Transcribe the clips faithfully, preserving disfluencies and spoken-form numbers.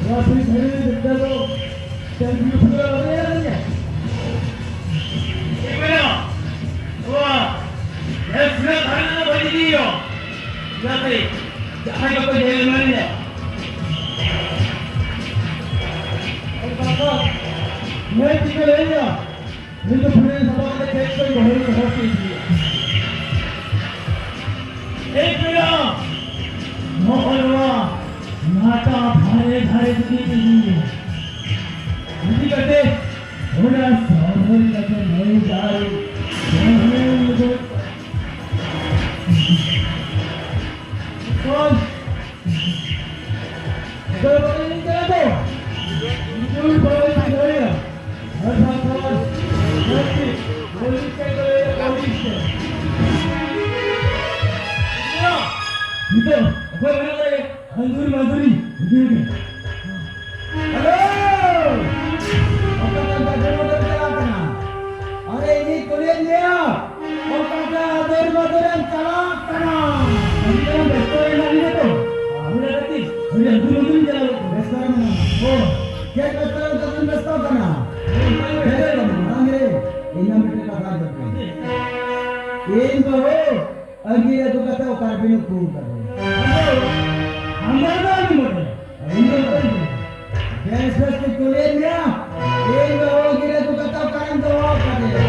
ᱱᱚᱣᱟ ᱯᱩᱞᱤᱥ ᱦᱟᱹᱨᱤ ᱜᱤᱫᱽᱨᱟᱹ ᱫᱚ ᱪᱟᱹᱠᱨᱤ ᱯᱩᱨᱟᱹ ᱵᱟᱝ ᱧᱮᱞ ᱧᱟᱢ᱾ ᱪᱮᱫ ᱢᱮᱱᱟ? ᱱᱚᱣᱟ ᱱᱮᱥᱱᱟᱞ ᱛᱷᱟᱱᱟ ᱫᱚ ᱵᱟᱹᱧ ᱤᱫᱤᱭᱟ᱾ ᱪᱮᱫᱟᱜ ᱥᱮ ᱡᱟᱦᱟᱸᱭ ᱠᱚᱠᱚ ᱧᱮᱞ ᱮᱢᱟᱱᱤᱧᱟ᱾ ᱱᱩᱭ ᱪᱤᱠᱟᱹ ᱞᱟᱹᱭᱟ? ᱱᱤᱛ ᱯᱷᱩᱨᱤ ᱥᱟᱵᱟ ᱠᱟᱛᱮ ᱠᱷᱮᱛ ᱠᱷᱚᱱ ᱜᱚᱦᱚᱲ ᱜᱚᱦᱚᱲ ᱠᱚ ᱤᱫᱤᱭᱟ᱾ ᱮᱭ ᱯᱮᱲᱟ, ᱱᱚᱜᱼᱚ ᱱᱚᱣᱟ ᱱᱟᱴᱟ ᱫᱷᱟᱨᱮ ᱫᱷᱟᱨᱮ ᱛᱮᱜᱮ ᱤᱫᱤᱭᱟ᱾ ᱤᱫᱤ ᱠᱟᱛᱮ ᱚᱱᱟ ᱥᱚᱦᱚᱨ ᱠᱟᱛᱮ ᱱᱟᱹᱭ ᱫᱟᱜ ᱨᱮ ᱥᱚᱦᱚᱨ ᱜᱚᱫ ᱠᱟᱜᱼᱟ᱾ ᱠᱷᱚᱱ ᱫᱚ ᱵᱟᱝ ᱤᱧ ᱠᱟᱱᱟ ᱛᱚ? ᱤᱧ ᱫᱚ ᱵᱟᱹᱧ ᱫᱟᱲᱮᱭᱟᱜᱼᱟ᱾ ᱟᱨ ᱵᱟᱝᱠᱷᱟᱱ ᱡᱟᱹᱥᱛᱤ ᱯᱩᱞᱤᱥ ᱠᱟᱭ ᱫᱚ ᱞᱟᱹᱭᱟ ᱯᱩᱞᱤᱥ ᱴᱷᱮᱱ᱾ ᱱᱤᱛᱚᱜ ᱚᱠᱚᱭ ᱢᱮᱱᱟᱜ ᱛᱟᱭᱟ? ᱦᱟᱸᱫᱩᱨ ᱢᱟᱫᱩᱨᱤ ᱦᱤᱡᱩᱜ ᱢᱮ᱾ ᱦᱮᱞᱳ! ᱚᱠᱟ ᱛᱮᱢ ᱛᱟᱡᱟ ᱢᱚᱴᱚᱨ ᱪᱟᱞᱟᱜ ᱠᱟᱱᱟ? ᱟᱨᱮ, ᱤᱧᱤᱧ ᱠᱩᱞᱤᱭᱮᱫ ᱢᱮᱭᱟ, ᱚᱠᱟᱴᱟᱜ ᱟᱫᱚᱨ ᱵᱟᱫᱚᱨᱮᱢ ᱪᱟᱞᱟᱜ ᱠᱟᱱᱟ? ᱟᱹᱰᱤ ᱢᱟᱨᱟᱝ ᱵᱮᱥᱛᱚ ᱨᱮ ᱢᱮᱱᱟᱜ ᱞᱤᱧᱟ ᱛᱚ᱾ ᱟᱹᱵᱤᱱ ᱟᱨ ᱠᱟᱹᱴᱤᱡ ᱟᱹᱰᱤ ᱟᱹᱛᱩ ᱟᱹᱛᱩ ᱞᱤᱧ ᱪᱟᱞᱟᱣ ᱠᱟᱱᱟ᱾ ᱵᱮᱥᱛᱚ ᱨᱮ ᱢᱮᱱᱟᱜ ᱞᱤᱧᱟ᱾ ᱚ᱾ ᱪᱮᱫ ᱵᱮᱥᱛᱚ ᱨᱮ ᱛᱟᱵᱤᱱ ᱵᱮᱥᱛᱚ ᱠᱟᱱᱟ? ᱦᱳᱭ, ᱦᱳᱭ, ᱦᱳᱭ᱾ ᱪᱮᱫ ᱠᱟᱱᱟ? ᱢᱟᱲᱟᱝ ᱨᱮ ᱤᱧ ᱦᱚᱸ ᱢᱤᱫᱴᱮᱱ ᱠᱟᱛᱷᱟ ᱟᱸᱡᱚᱢ ᱯᱮ᱾ ᱤᱧ ᱵᱟᱹᱦᱩ ᱟᱹᱜᱤᱨ ᱟᱹᱜᱩ ᱠᱟᱛᱮ ᱚᱠᱟ ᱨᱮᱵᱤᱱ ᱩᱠᱩ ᱠᱟᱫᱮᱭᱟ? ᱟᱢ ᱫᱚ, ᱟᱢ ᱫᱚ ᱟᱞᱚᱢ ᱟᱹᱜᱩ ᱠᱟᱫᱮᱭᱟ᱾ ᱤᱧ ᱫᱚ ᱚᱠᱚᱭ ᱠᱟᱱᱟ? ᱵᱮᱥ ᱵᱮᱥ ᱛᱮ ᱠᱩᱞᱤᱭᱮᱫ ᱢᱮᱭᱟ᱾ ᱤᱧ ᱵᱟᱹᱦᱩ ᱟᱹᱜᱤᱨ ᱟᱹᱜᱩ ᱠᱟᱛᱮ ᱚᱠᱟᱨᱮᱢ ᱫᱚᱦᱚ ᱟᱠᱟᱫᱮᱭᱟ?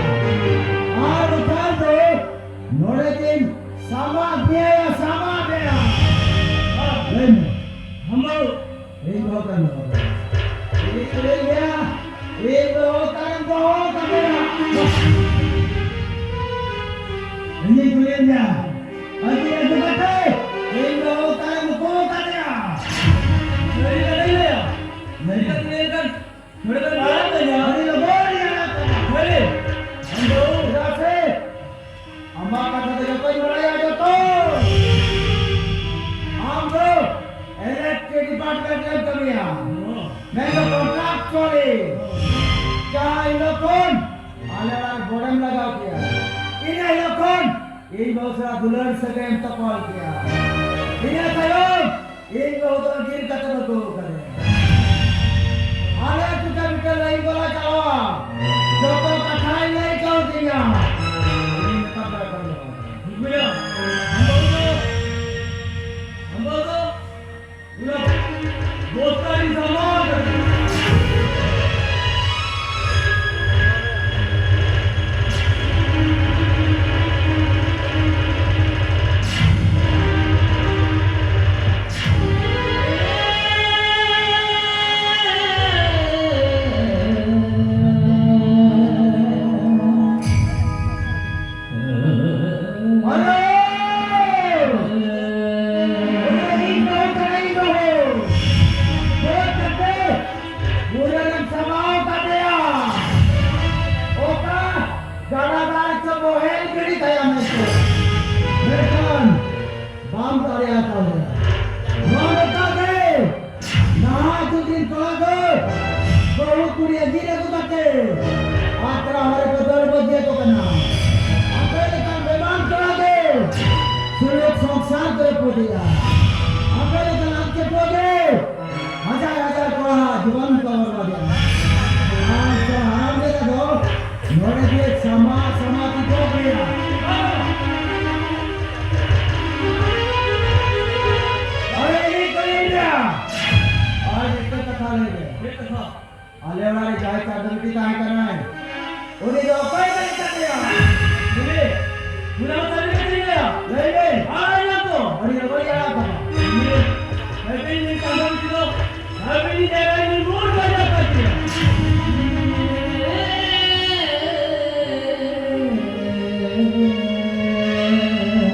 ᱟᱨ ᱵᱟᱠᱷᱟᱱ ᱫᱚ ᱱᱚᱰᱮ ᱜᱤᱧ ᱥᱟᱢᱟᱜ ᱢᱮᱭᱟ, ᱥᱟᱢᱟᱜ ᱢᱮᱭᱟ᱾ ᱞᱟᱹᱭ ᱢᱮ᱾ ᱟᱢ ᱵᱟᱹᱦᱩ ᱤᱧ ᱫᱚᱦᱚ ᱠᱟᱜ ᱢᱮ᱾ ᱤᱧ ᱠᱩᱞᱤ ᱢᱮᱭᱟ, ᱤᱧ ᱫᱚᱦᱚ ᱠᱟᱜ ᱫᱚᱦᱚ ᱠᱟᱜ ᱢᱮᱭᱟ᱾ ᱤᱧᱤᱧ ᱠᱩᱞᱤ ᱢᱮᱭᱟ, ᱟᱹᱜᱤᱨ ᱟᱹᱜᱩ ᱠᱟᱛᱮ ᱤᱧ ᱫᱚᱦᱚ ᱠᱟᱜ ᱫᱚᱦᱚ ᱠᱟᱜ ᱢᱮᱭᱟ᱾ ᱥᱟᱹᱨᱤ ᱠᱟᱛᱷᱟᱧ ᱞᱟᱹᱭᱟ, ᱥᱟᱹᱨᱤ ᱠᱟᱛᱷᱟᱧ ᱞᱟᱹᱭ ᱠᱷᱟᱱ ᱱᱚᱰᱮ ᱫᱚ ᱢᱟᱨᱟᱝ ᱠᱟᱱᱟ᱾ ᱟᱹᱰᱤ ᱞᱚᱜᱚᱱ ᱧᱟᱢ ᱠᱟᱱᱟ᱾ ᱥᱟᱹᱨᱤ᱾ ᱟᱢ ᱫᱚ ᱪᱮᱫᱟᱜ ᱥᱮ ᱟᱢᱟᱜ ᱠᱟᱛᱷᱟ ᱫᱚ ᱡᱚᱛᱚᱧ ᱵᱟᱲᱟᱭᱟ, ᱡᱚᱛᱚ᱾ ᱟᱢ ᱫᱚ ᱤᱞᱮᱠᱴᱨᱤᱠ ᱰᱤᱯᱟᱨᱴᱢᱮᱱᱴ ᱨᱮᱢ ᱠᱟᱹᱢᱤᱭᱟ᱾ ᱦᱚᱸ᱾ ᱢᱮᱱᱫᱚ ᱠᱚᱱᱴᱨᱟᱠᱴ ᱪᱚᱞᱮ᱾ ᱦᱚᱸ᱾ ᱡᱟᱦᱟᱸ ᱦᱤᱞᱳᱜ ᱠᱷᱚᱱ ᱟᱞᱮ ᱚᱲᱟᱜ ᱨᱮ ᱵᱳᱨᱰᱮᱢ ᱞᱟᱜᱟᱣ ᱠᱮᱜᱼᱟ, ᱤᱱᱟᱹ ᱦᱤᱞᱳᱜ ᱠᱷᱚᱱ ᱤᱧ ᱵᱟᱹᱦᱩ ᱥᱟᱞᱟᱜ ᱫᱩᱞᱟᱹᱲ ᱥᱟᱹᱜᱟᱹᱭᱮᱢ ᱛᱚᱯᱚᱞ ᱠᱮᱫᱟ᱾ ᱤᱱᱟᱹ ᱛᱟᱭᱚᱢ ᱤᱧ ᱵᱟᱹᱦᱩ ᱫᱚ ᱟᱹᱜᱤᱨ ᱠᱟᱛᱮᱢ ᱟᱹᱜᱩ ᱟᱠᱟᱫᱮᱭᱟ᱾ ᱟᱞᱮ ᱠᱩᱴᱟᱹ ᱵᱤᱴᱟᱹ ᱞᱟᱹᱭᱤᱱ ᱵᱟᱞᱟ ᱪᱟᱞᱟᱣᱟ᱾ ᱡᱚᱛᱚ ᱠᱟᱛᱷᱟᱭ ᱞᱟᱹᱭ ᱠᱟᱣᱫᱤᱧᱟ᱾ ᱤᱧ ᱢᱮᱛᱟᱢ ᱠᱟᱱᱟ, ᱵᱟᱹᱧ ᱢᱮᱛᱟᱢ ᱠᱟᱱᱟ᱾ ᱴᱷᱤᱠ ᱜᱮᱭᱟ᱾ ᱟᱢ ᱵᱟᱹᱦᱩ ᱫᱚ, ᱟᱢ ᱵᱟᱹᱦᱩ ᱫᱚ ᱟᱨᱮ! ᱚᱱᱟ ᱤᱧ ᱵᱟᱹᱦᱩ ᱠᱟᱱᱟᱭ, ᱤᱧ ᱵᱟᱹᱦᱩ᱾ ᱵᱟᱹᱫᱽ ᱠᱟᱛᱮ ᱵᱩᱨᱟᱹ ᱨᱮᱢ ᱥᱟᱢᱟᱣ ᱠᱟᱫᱮᱭᱟ᱾ ᱚᱠᱟ ᱜᱟᱰᱟ ᱫᱟᱜ ᱪᱚ ᱵᱚᱦᱮᱞ ᱜᱤᱰᱤ ᱠᱟᱭᱟ ᱢᱮᱱᱛᱮ᱾ ᱢᱮᱱᱠᱷᱟᱱ ᱵᱟᱢ ᱫᱟᱲᱮᱭᱟᱠᱟᱣᱫᱟ᱾ ᱱᱚᱣᱟ ᱞᱮᱠᱟᱛᱮ ᱱᱟᱦᱟᱜ ᱡᱩᱜᱽ ᱨᱤᱱ ᱠᱚᱲᱟ ᱫᱚ ᱵᱟᱹᱦᱩ ᱠᱩᱲᱤ ᱟᱹᱜᱤᱨ ᱟᱹᱜᱩ ᱠᱟᱛᱮ ᱟᱛᱨᱟ ᱦᱚᱨ ᱨᱮᱠᱚ ᱫᱟᱹᱲ ᱵᱟᱹᱜᱤᱭᱟᱠᱚ ᱠᱟᱱᱟ᱾ ᱟᱯᱮ ᱞᱮᱠᱟᱱ ᱵᱮᱢᱟᱱ ᱠᱚᱲᱟ ᱜᱮ ᱥᱩᱞᱩᱠ ᱥᱚᱝᱥᱟᱨ ᱠᱚᱨᱮ ᱯᱩᱡᱟᱹᱭᱟ᱾ ᱟᱯᱮ ᱞᱮᱠᱟᱱ ᱟᱡ ᱪᱮᱫ ᱠᱚ ᱜᱮ ᱦᱟᱡᱟᱨ ᱦᱟᱡᱟᱨ ᱠᱚᱲᱟ ᱡᱤᱵᱚᱱ ᱠᱚ ᱵᱚᱨᱵᱟᱫᱮᱜᱼᱟ᱾ ᱟᱨ ᱛᱚ ᱦᱟᱲᱟᱢ ᱞᱮᱠᱟ ᱫᱚ ᱱᱚᱰᱮ ᱜᱮ ᱥᱟᱢᱟ ᱥᱟᱢᱟ ᱛᱤ ᱠᱚ ᱜᱮᱭᱟ᱾ ᱟᱨᱮ, ᱤᱧ ᱠᱚ ᱞᱟᱹᱭ ᱜᱮᱭᱟ᱾ ᱟᱨ ᱢᱤᱫᱴᱮᱱ ᱠᱟᱛᱷᱟ ᱞᱟᱹᱭ ᱢᱮ᱾ ᱪᱮᱫ ᱠᱟᱛᱷᱟ? ᱟᱞᱮ ᱚᱲᱟᱜ ᱨᱮ ᱡᱟᱦᱟᱸᱭ ᱪᱟᱸᱫᱚ ᱵᱤᱴᱤ ᱛᱟᱦᱮᱸ ᱠᱟᱱᱟᱭ, ᱩᱱᱤ ᱫᱚ ᱚᱠᱚᱭ ᱵᱟᱹᱜᱤ ᱠᱟᱫᱮᱭᱟ? ᱩᱱᱤ, ᱩᱱᱤ ᱦᱚᱸ ᱥᱟᱹᱨᱤ ᱠᱟᱛᱷᱟᱧ ᱞᱟᱹᱭᱟ᱾ ᱞᱟᱹᱭ ᱢᱮ᱾ ᱟᱲᱟᱜ ᱮᱱᱟ ᱛᱚ᱾ ᱟᱹᱰᱤ ᱞᱚᱜᱚᱱ ᱜᱮ ᱟᱲᱟᱜ ᱠᱟᱫᱟ᱾ ᱩᱱᱤ, ᱟᱹᱵᱤᱱ ᱨᱤᱱ ᱪᱟᱸᱫᱚ ᱵᱤᱴᱤ ᱫᱚ ᱟᱹᱵᱤᱱ ᱨᱤᱱ ᱮᱨᱟ ᱨᱤᱱ ᱢᱩᱨ ᱵᱟᱡᱟᱣ ᱠᱟᱫ ᱠᱤᱱᱟ᱾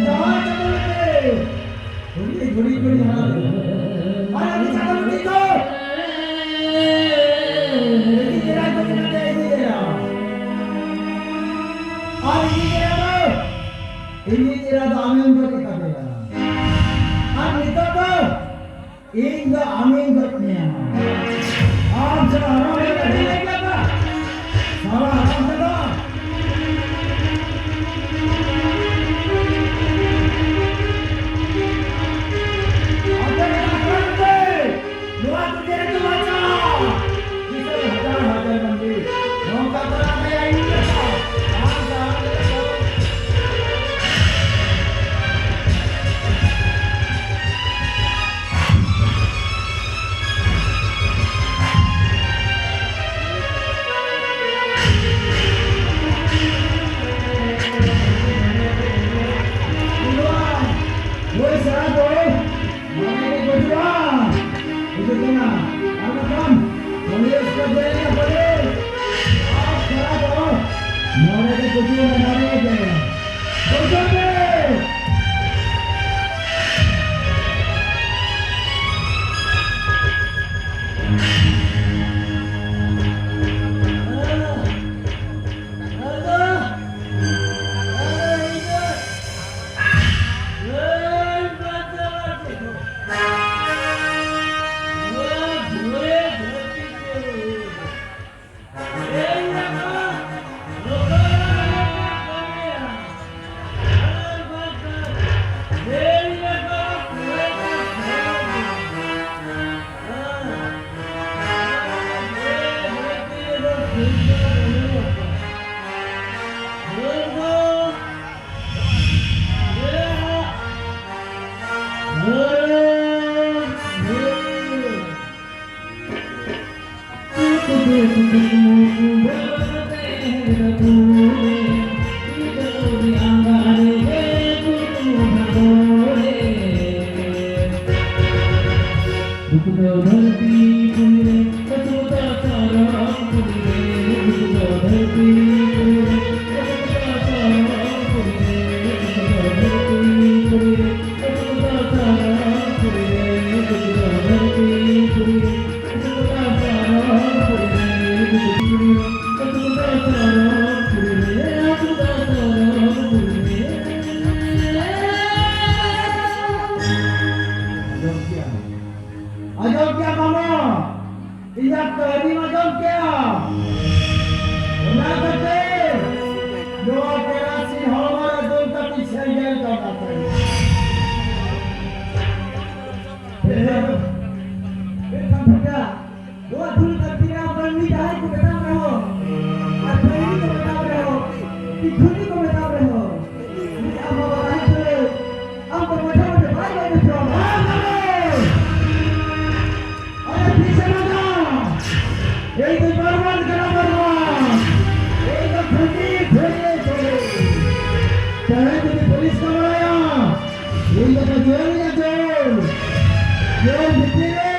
ᱡᱟᱦᱟᱸᱭ ᱪᱟᱸᱫᱚ ᱵᱤᱴᱤ ᱜᱷᱩᱲᱤ, ᱜᱷᱩᱲᱤ, ᱜᱷᱩᱲᱤ ᱦᱟᱨᱟ ᱞᱮᱱᱟ᱾ ᱟᱨ ᱩᱱᱤ ᱪᱟᱸᱫᱚ ᱵᱤᱴᱤ ᱫᱚ ᱤᱧᱤᱡ ᱮᱨᱟᱭ ᱜᱚᱡ ᱠᱟᱫᱮᱭᱟ, ᱤᱧᱤᱡ ᱮᱨᱟ᱾ ᱟᱨ ᱤᱧᱤᱡ ᱮᱨᱟ ᱫᱚ, ᱤᱧᱤᱡ ᱮᱨᱟ ᱫᱚ ᱟᱢᱮᱢ ᱜᱚᱡ ᱠᱟᱫᱮᱭᱟ᱾ ᱟᱨ ᱱᱤᱛᱚᱜ ᱫᱚ ᱤᱧ ᱫᱚ ᱟᱢᱤᱧ ᱜᱚᱡ ᱢᱮᱭᱟ᱾ ᱟᱢ ᱥᱟᱞᱟ ᱦᱟᱨᱟᱢ ᱡᱟᱫᱟ᱾ ᱥᱟᱞᱟ ᱦᱟᱨᱟᱢ ᱡᱟᱫᱟ᱾ ᱟᱸᱡᱚᱢ ᱠᱮᱜᱼᱟ ᱢᱟᱢᱟ, ᱤᱧᱟᱹᱜ ᱠᱟᱹᱦᱱᱤᱢ ᱟᱸᱡᱚᱢ ᱠᱮᱜᱼᱟ᱾ ᱚᱱᱟ ᱠᱷᱟᱹᱛᱤᱨ ᱱᱚᱣᱟ ᱠᱮᱨᱟᱥᱤᱱ ᱦᱚᱲᱢᱚ ᱨᱮ ᱫᱩᱞ ᱠᱟᱛᱮ ᱥᱮᱸᱜᱮᱞ ᱠᱟᱱᱟ ᱛᱟᱭᱟ᱾ ᱱᱚᱣᱟ ᱫᱷᱩᱲᱤ ᱫᱷᱟᱹᱨᱛᱤ ᱨᱮ ᱢᱟᱹᱱᱢᱤ ᱡᱟᱦᱟᱸᱭ ᱠᱚ ᱢᱮᱛᱟᱢ ᱨᱮᱦᱚᱸ, ᱟᱨ ᱯᱟᱹᱭᱨᱤ ᱠᱚ ᱢᱮᱛᱟᱢ ᱨᱮᱦᱚᱸ, ᱠᱤ ᱫᱷᱩᱲᱤ ᱠᱚ ᱢᱮᱛᱟᱢ ᱨᱮᱦᱚᱸ, ᱟᱢ ᱵᱟᱵᱟ ᱛᱟᱦᱮᱸ ᱛᱩᱞᱩᱡ ᱟᱢ ᱫᱚ ᱢᱚᱴᱷᱮ ᱢᱚᱴᱷᱮ ᱵᱟᱭ ᱜᱚᱡ ᱦᱚᱪᱚᱣᱟᱢᱟ᱾ ᱟᱨᱮ ᱯᱤᱪᱷᱮ ᱢᱟᱡᱟ, ᱤᱧ ᱫᱚ ᱵᱟᱨᱣᱟᱱ ᱠᱟᱱᱟ ᱵᱟᱨᱣᱟᱱ, ᱤᱧ ᱫᱚ ᱯᱷᱟᱹᱠᱤ ᱯᱷᱟᱹᱠᱤ ᱯᱷᱟᱹᱠᱤ᱾ ᱛᱮᱦᱮᱧ ᱡᱩᱫᱤ ᱯᱩᱞᱤᱥ ᱠᱚ ᱵᱟᱲᱟᱭᱟ, ᱤᱧ ᱫᱚ ᱡᱮᱞ ᱤᱧ ᱡᱮᱞ᱾ ᱡᱮᱞ ᱵᱷᱤᱛᱤᱨ ᱨᱮ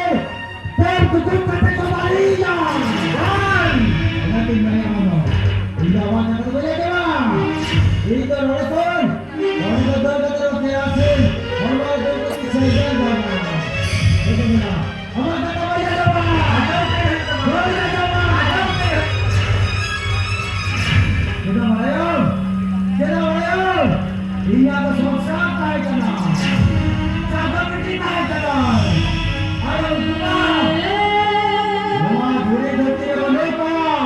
ᱛᱚᱞ ᱠᱩᱠᱩ ᱠᱟᱛᱮ ᱠᱚ ᱵᱟᱹᱲᱤᱡᱟ᱾ ᱵᱟᱝ! ᱚᱱᱟᱛᱤᱧ ᱢᱮᱱᱮᱫ ᱢᱟᱢᱟ, ᱤᱧ ᱫᱚ ᱟᱢᱟᱜ ᱠᱟᱛᱷᱟ ᱫᱚ ᱵᱟᱹᱧ ᱟᱸᱡᱚᱢᱟ᱾ ᱤᱧ ᱫᱚ ᱱᱚᱰᱮ ᱠᱷᱚᱱ, ᱱᱚᱰᱮ ᱫᱚ ᱫᱟᱹᱲ ᱠᱟᱛᱮ ᱫᱚ ᱪᱮᱫ ᱟᱥᱮ? ᱦᱚᱲᱢᱚ ᱨᱮ ᱫᱟᱹᱲ ᱠᱟᱛᱮ ᱥᱮᱸᱜᱮᱞ ᱫᱟᱜᱼᱟ᱾ ᱪᱮᱫ ᱠᱚ ᱢᱮᱱᱟ? ᱟᱢᱟᱜ ᱠᱟᱛᱷᱟ ᱵᱟᱹᱧ ᱟᱸᱡᱚᱢᱟ᱾ ᱵᱟᱹᱧ ᱟᱸᱡᱚᱢᱟ᱾ ᱪᱮᱫᱟᱜ ᱵᱟᱲᱟᱭᱟᱢ? ᱪᱮᱫᱟᱜ ᱵᱟᱲᱟᱭᱟᱢ? ᱤᱧᱟᱜ ᱫᱚ ᱥᱚᱝᱥᱟᱨ ᱛᱟᱦᱮᱸ ᱠᱟᱱᱟ᱾ ᱪᱟᱸᱫᱚ ᱵᱤᱴᱤ ᱛᱟᱦᱮᱸ ᱠᱟᱱᱟ᱾ ᱟᱨ ᱩᱱᱠᱩ ᱢᱟ ᱱᱚᱣᱟ ᱫᱷᱩᱲᱤ ᱫᱷᱟᱹᱨᱛᱤ ᱨᱮ ᱵᱟᱹᱱᱩᱜ ᱠᱚᱣᱟ᱾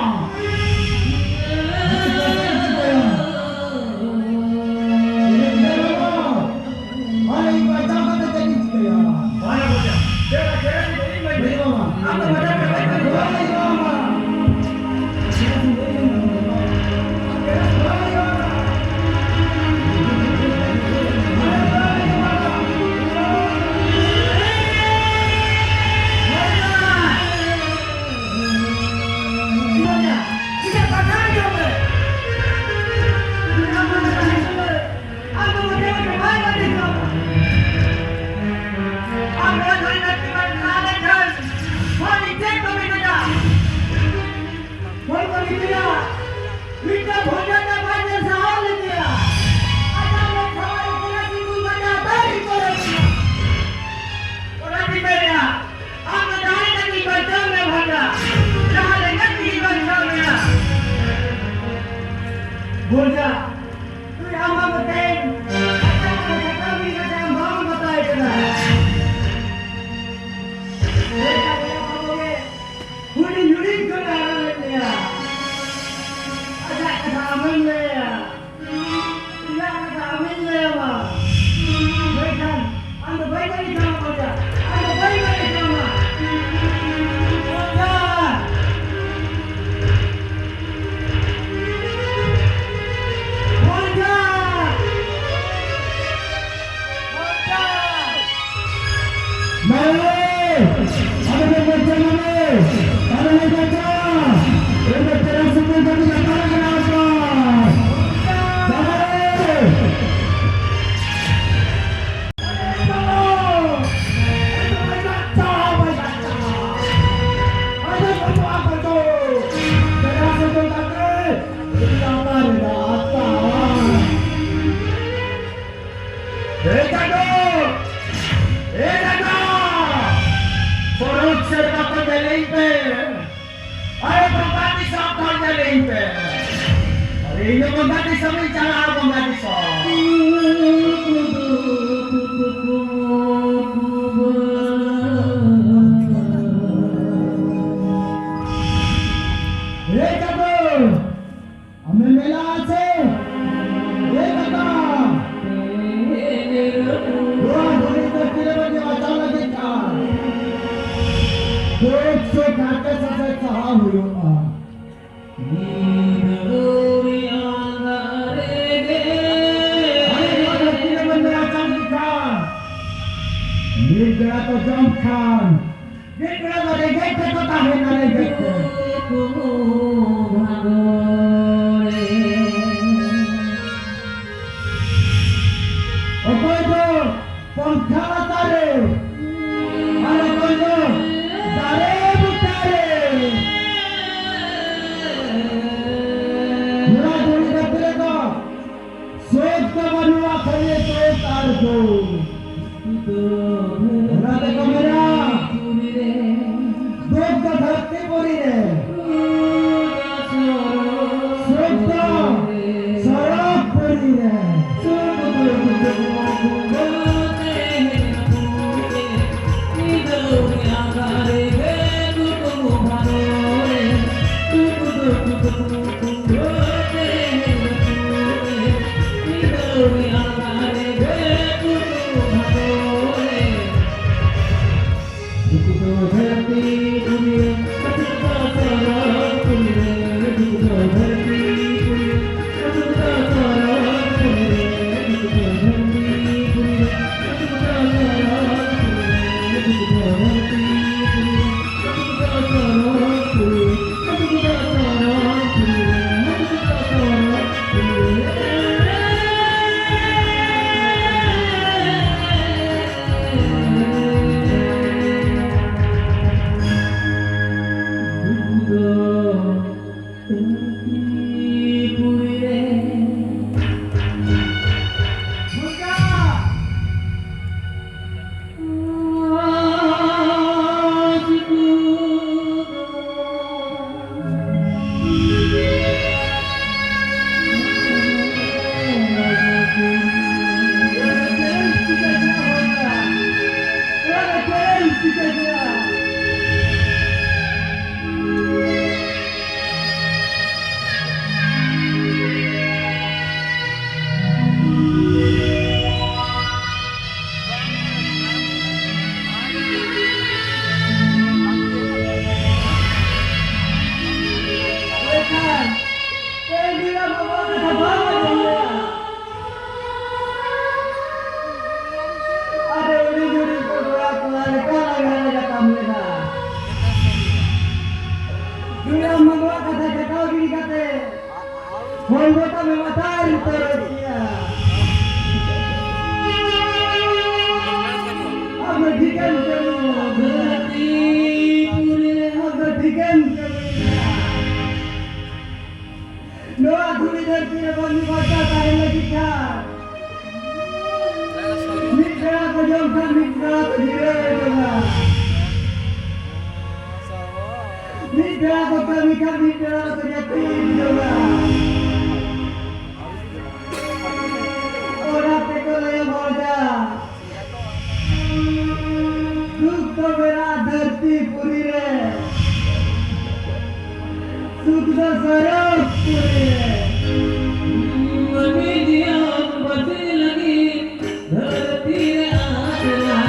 ᱵᱷᱚᱨᱡᱟ, ᱛᱩᱭ ᱟᱢ ᱵᱟᱵᱟ ᱛᱮᱧ, ᱠᱟᱛᱷᱟ ᱠᱟᱛᱷᱟ ᱢᱤᱫ ᱠᱟᱛᱷᱟ ᱟᱢ ᱵᱟᱢ ᱵᱟᱛᱟᱭ ᱠᱟᱱᱟ᱾ ᱞᱟᱹᱭ ᱠᱟᱜ ᱵᱚᱭᱦᱟ ᱵᱟᱹᱵᱩ ᱜᱮ, ᱦᱩᱰᱤᱧ ᱦᱩᱰᱤᱧ ᱠᱷᱚᱱ ᱦᱟᱨᱟ ᱞᱮᱫ ᱢᱮᱭᱟ᱾ ᱟᱡᱟᱜ ᱠᱟᱛᱷᱟ ᱟᱢᱮᱢ ᱞᱟᱹᱭᱟ, ᱤᱧᱟᱹᱜ ᱠᱟᱛᱷᱟ ᱟᱢᱮᱧ ᱞᱟᱹᱭᱟᱢᱟ᱾ ᱢᱮᱱᱠᱷᱟᱱ ᱟᱢ ᱫᱚ ᱵᱟᱹᱧ ᱵᱟᱹᱜᱤ ᱠᱟᱢᱟ ᱵᱚᱭᱦᱟ, ᱟᱢ ᱫᱚ ᱵᱟᱹᱧ ᱵᱟᱹᱜᱤ ᱠᱟᱢᱟ᱾ ᱵᱚᱭᱦᱟ! ᱤᱧ ᱫᱚ ᱵᱚᱸᱜᱟ ᱫᱤᱥᱚᱢ ᱤᱧ ᱪᱟᱞᱟᱜᱼᱟ, ᱵᱚᱸᱜᱟ ᱫᱤᱥᱚᱢ᱾ ᱮ ᱪᱟᱸᱫᱚ, ᱟᱢᱮᱢ ᱢᱮᱱᱟ ᱥᱮ? ᱮ ᱠᱟᱠᱟ, ᱱᱚᱣᱟ ᱫᱷᱩᱲᱤ ᱫᱷᱟᱹᱨᱛᱤ ᱨᱮ ᱵᱟᱧᱪᱟᱣ ᱞᱟᱹᱜᱤᱫ ᱠᱷᱟᱱ ᱫᱩᱠ ᱥᱩᱠ ᱦᱟᱨᱠᱮᱛ ᱥᱟᱥᱮᱛ ᱥᱟᱦᱟᱣ ᱦᱩᱭᱩᱜᱼᱟ᱾ ᱟᱨᱮ ᱱᱚᱣᱟ ᱫᱷᱟᱹᱨᱛᱤ ᱨᱮ ᱢᱟᱹᱱᱢᱤ ᱟᱪᱟᱨ ᱞᱮᱠᱷᱟᱱ, ᱢᱤᱫ ᱵᱮᱲᱟ ᱠᱚ ᱡᱚᱢ ᱠᱷᱟᱱ, ᱢᱤᱫ ᱵᱮᱲᱟ ᱫᱚ ᱨᱮᱸᱜᱮᱡ ᱛᱮᱠᱚ ᱛᱟᱦᱮᱱᱟ, ᱨᱮᱸᱜᱮᱡ ᱛᱮ᱾ ᱚᱠᱚᱭ ᱫᱚ ᱯᱟᱝᱠᱷᱟ ᱞᱟᱛᱟᱨ ᱨᱮ, ᱟᱨ ᱚᱠᱚᱭ ᱫᱚ ᱫᱟᱨᱮ ᱵᱩᱴᱟᱹ ᱨᱮ᱾ ᱱᱚᱣᱟ ᱫᱷᱩᱲᱤ ᱫᱷᱟᱹᱨᱛᱤ ᱨᱮᱫᱚ ᱥᱩᱠ ᱫᱚ ᱵᱟᱹᱱᱩᱜᱼᱟ, ᱠᱷᱟᱹᱞᱤ ᱫᱩᱠ ᱟᱨ ᱫᱩᱠ᱾ ᱚᱱᱟ ᱛᱮᱠᱚ ᱢᱮᱱᱟ, ᱫᱩᱠ ᱫᱚ ᱫᱷᱟᱹᱨᱛᱤ ᱯᱩᱨᱤ ᱨᱮ, ᱥᱩᱠ ᱫᱚ ᱥᱚᱨᱚᱜᱽ ᱯᱩᱨᱤ ᱨᱮ᱾ ᱦᱚᱲ ᱜᱚᱴᱟ ᱢᱮ ᱢᱟᱛᱟᱨ ᱩᱛᱟᱹᱨᱚᱜ ᱜᱮᱭᱟ᱾ ᱟᱢ ᱫᱚ ᱴᱷᱤᱠᱟᱹᱱ ᱠᱟᱹᱢᱤᱭᱟ᱾ ᱫᱷᱟᱹᱨᱛᱤ ᱯᱩᱨᱤ ᱨᱮ ᱟᱢ ᱫᱚ ᱴᱷᱤᱠᱟᱹᱱ ᱠᱟᱹᱢᱤᱭᱟ᱾ ᱱᱚᱣᱟ ᱫᱷᱩᱲᱤ ᱫᱷᱟᱹᱨᱛᱤ ᱨᱮ ᱢᱟᱹᱱᱢᱤ ᱵᱟᱧᱪᱟᱣ ᱛᱟᱦᱮᱱ ᱞᱟᱹᱜᱤᱫ ᱠᱷᱟᱱ ᱢᱤᱫ ᱵᱮᱲᱟ ᱠᱚ ᱡᱚᱢ ᱠᱷᱟᱱ ᱢᱤᱫ ᱵᱮᱲᱟ ᱠᱚ ᱡᱤᱨᱟᱹᱣ ᱡᱚᱝᱟ᱾ ᱢᱤᱫ ᱵᱮᱲᱟ ᱠᱚ ᱠᱟᱹᱢᱤ ᱠᱷᱟᱱ ᱢᱤᱫ ᱵᱮᱲᱟ ᱠᱚ ᱡᱟᱹᱯᱤᱫ ᱡᱚᱝᱟ᱾ ᱚᱱᱟ ᱛᱮᱠᱚ ᱞᱟᱹᱭᱟ ᱵᱚᱲᱫᱟ, ᱫᱩᱠ ᱫᱚ ᱢᱮᱱᱟᱜᱼᱟ ᱫᱷᱟᱹᱨᱛᱤ ᱯᱩᱨᱤ ᱨᱮ, ᱥᱩᱠ ᱫᱚ ᱥᱚᱨᱚᱜᱽ ᱯᱩᱨᱤ ᱨᱮ᱾ ᱢᱟᱹᱱᱢᱤ ᱡᱤᱭᱚᱱ ᱵᱟᱹᱛᱤᱞ ᱞᱟᱹᱜᱤᱫ ᱫᱷᱟᱹᱨᱛᱤ ᱨᱮ ᱟᱥᱨᱟ,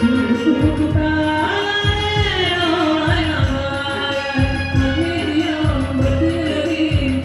ᱫᱩᱠ ᱫᱩᱠ ᱛᱟᱞᱮ ᱨᱚᱲᱟᱭ ᱟᱢᱟᱭ᱾ ᱢᱟᱹᱱᱢᱤ ᱡᱤᱭᱚᱱ ᱵᱟᱹᱛᱤᱞ ᱞᱟᱹᱜᱤᱫ